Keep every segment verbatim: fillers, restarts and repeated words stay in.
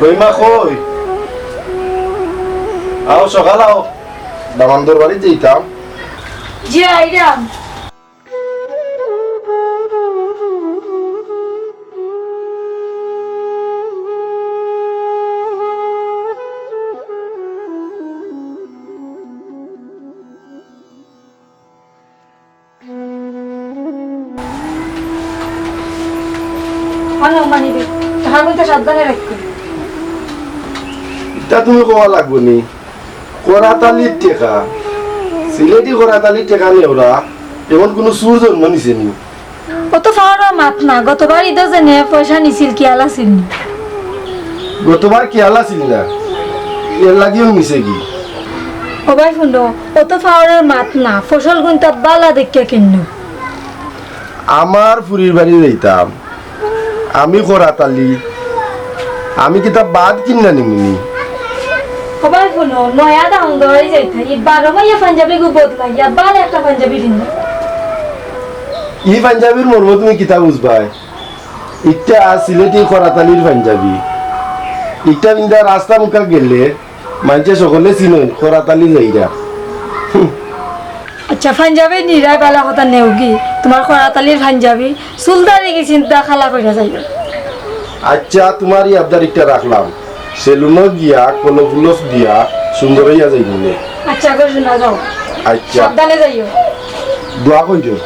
ওই মা কই? আও, সকাল আও। দামান্দর বাড়িত যাইতাম। জি, আইরাম। হ্যালো, মানিবে, টাকাগুন তো সাবধানে রাখবে। ইতা তুমি কওয়া লাগবো নি। করাতালির টেকা, সিলেটি করাতালির টেকা নেওরা, এমন কুনু চুর জন্ম নিছে নি? অত ফাওয়ারর মাত না, গতবার ইদো যেনে পয়সা নিছিল, খিয়াল আছিল নি? গতবার খিয়াল আছিল না, এর লাগিও নিছে কি? ও ভাই হুনো, অত ফাওয়ারর মাত না, ফসলগুনতা বালা দেখিয়া কিনো। আমার ফুরির বাড়ি যাইতাম, আমি করাতালি, আমি কিতা বাদ কিনা নিমুনি? ও ভাই হুনো, নয়া দাম দরে যাইতা, ই বারো মাইয়া পাঞ্জাবিগু বদলাইয়া, বালা একটা পাঞ্জাবি কিনো। ই পাঞ্জাবির মর্ম তুমি কিতা বুঝবায়? ইটা সিলেটি করাতালির পাঞ্জাবি। ইটা পিন্দা রাস্তা মুখা গেলে মাইনষে সকলে চিনইন, করাতালি যাইরা। হুম। আচ্ছা, পাঞ্জাবি নিরাই বালা কথা নেওগি, তুমার করাতালির পাঞ্জাবি, চুলদারি কি চিন্তা খালা কইরা যাইও। আচ্ছা, তুমার ই আবদার ইটা রাখলাম। সেলুনো গিয়া, কলফুলস দিয়া, সুন্দর অইয়া যাইমুনে। আচ্ছা, গো শোনা যাও। আচ্ছা। সাবধানে যাইও। দোয়া কইও।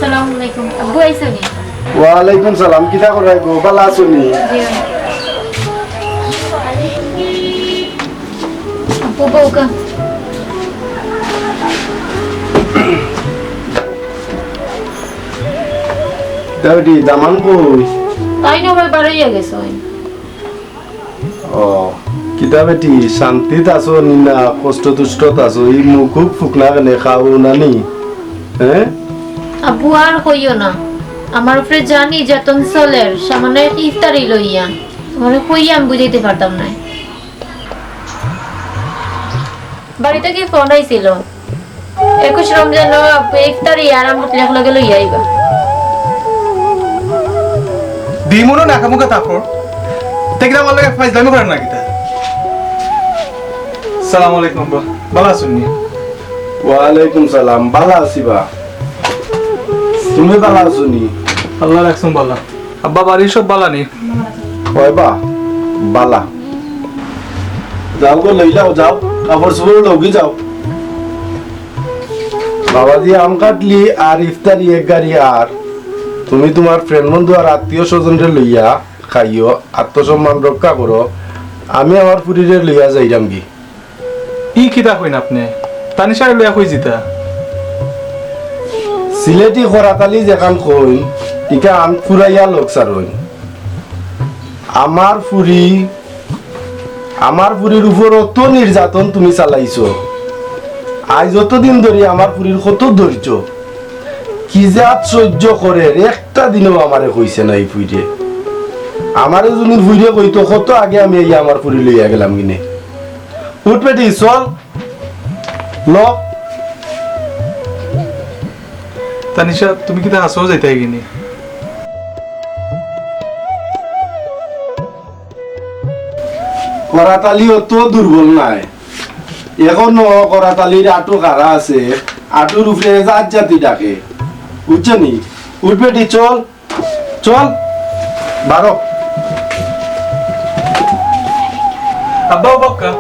সালামু আলাইকুম। আব্বু আইছো নি? ওয়ালাইকুম সালাম। কিতা করাই গো? ভালা আছো নি? জি। আব্বু বউকা। দাও দি, দামান কই? তাই না ভাই, বারইয়া গেছে। ও, কিতা বেটি, শান্তিত আছো নি না কষ্ট তুষ্টত আছো? ই মুখ খুব ফুকনা কেনে, খাও না নি? হ্যাঁ? আব্বু আর কইও না, আমার উপরে যা নির্যাতন চলের, সামান্য এক ইফতারি লইয়া, তোমারে কইয়া আমি বুঝাইতে পারতাম না। বাড়ি থাকি ফোন আইছিল, একুশ রমজানো আব্বু ইফতারি আর আমরুত একলগে লইয়া আইবা। দিমুনো নাকামুখা থাপড়। তে কিতা আমার লগে ফাইজলামি করের না কিতা? সালাম আলাইকুম বা, ভালা আছইন নি? ওয়ালাইকুম সালাম, ভালা আছি বা। তুমি ভালা আছো নি? আল্লাহ রাখছইন ভালা। আব্বা, বাড়ির সব ভালা নি? অয় বা, ভালা। যাও গো, লই যাও, যাও। কাপড় চোপড় লউগি যাও। বাবাজি, আম কাটলি আর ইফতারি এক গাড়ি আর। তুমি তুমার friend বন্ধু আর আত্মীয় স্বজনরে লইয়া খাইও, আত্মসম্মান রক্ষা করো। আমি আমার ফুরিরে লইয়া যাইরামগি। ই কিতা কইন আপনে? তানিশারে লইয়া কই যিতা? সিলেটি করাতালি যেখান কইন, ইখান ফুরাইয়া লগ ছাড়ইন। আমার ফুরি, আমার ফুরির উপর অত নির্যাতন তুমি চালাইছো। আইজ অতদিন ধরি আমার ফুরির কত ধৈর্য, কি জাত সহ্য করের, একটা দিনও আমারে কইছে না ই ফুরিয়ে। আমারে যুদি ফুরিয়ে কইতো, কত আগে আমি এই আমার ফুরি লইয়া গেলামগিনে। উঠ বেটি, চল। ল। তানিশা, তুমি কিতা হাছাউ যাইতায়গিনি? করাতালি অত দুর্বল নায়। এখনো করাতালির আটু খাড়া আছে, আটুর উপরে জাত জাতি ডাকে। বুঝছো নি? উঠ বেটি, চল। চল, বারো। আব্বা, ও বাক্কা।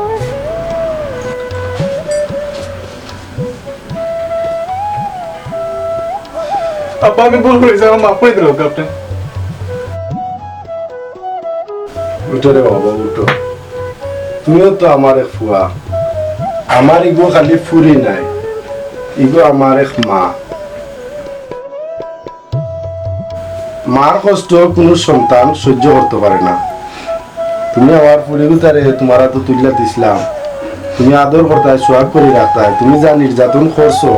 আব্বা, আমি ভুল করিলিছি, আমারে মাফ করি দিলাউক্কা আপনে। উঠো রে বাবা, উঠো। তুমিও তো আমার এক ফুয়া। আমার ইগু খালি ফুরি নায়, ইগু আমার এক মা। মার কষ্ট কুনু সন্তান সহ্য করতো পারে না। তুমি আমার ফুরিগুতারে তুমার আতো তুলিয়া দিছলাম, তুমি আদর করতায়, সোয়াগ করি রাখতায়, তুমি যা নির্যাতন করছো,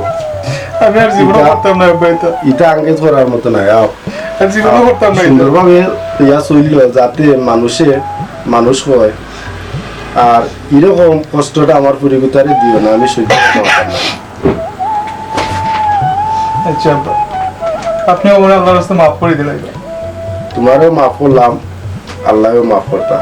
আমি আর জীবনও ইটা, করতাম না, আব্বা, ইতা। ইটা আঙ্গেজ করার মতো নায়। আও, আর জীবনও আও, করতাম না ইতা। সুন্দরভাবে ইয়া চললো, যাতে মানুষে মানুষ হয়। আর এরকম কষ্টটা আমার ফুরিগুতারে দিও না, আমি সহ্য করতাম পারতাম না। আচ্ছা আব্বা, আপনে আমারে আল্লার রাস্তায় মাফ করি দিলাইবা। তুমারেও মাফ করলাম, আল্লায়ও মাফ করতা।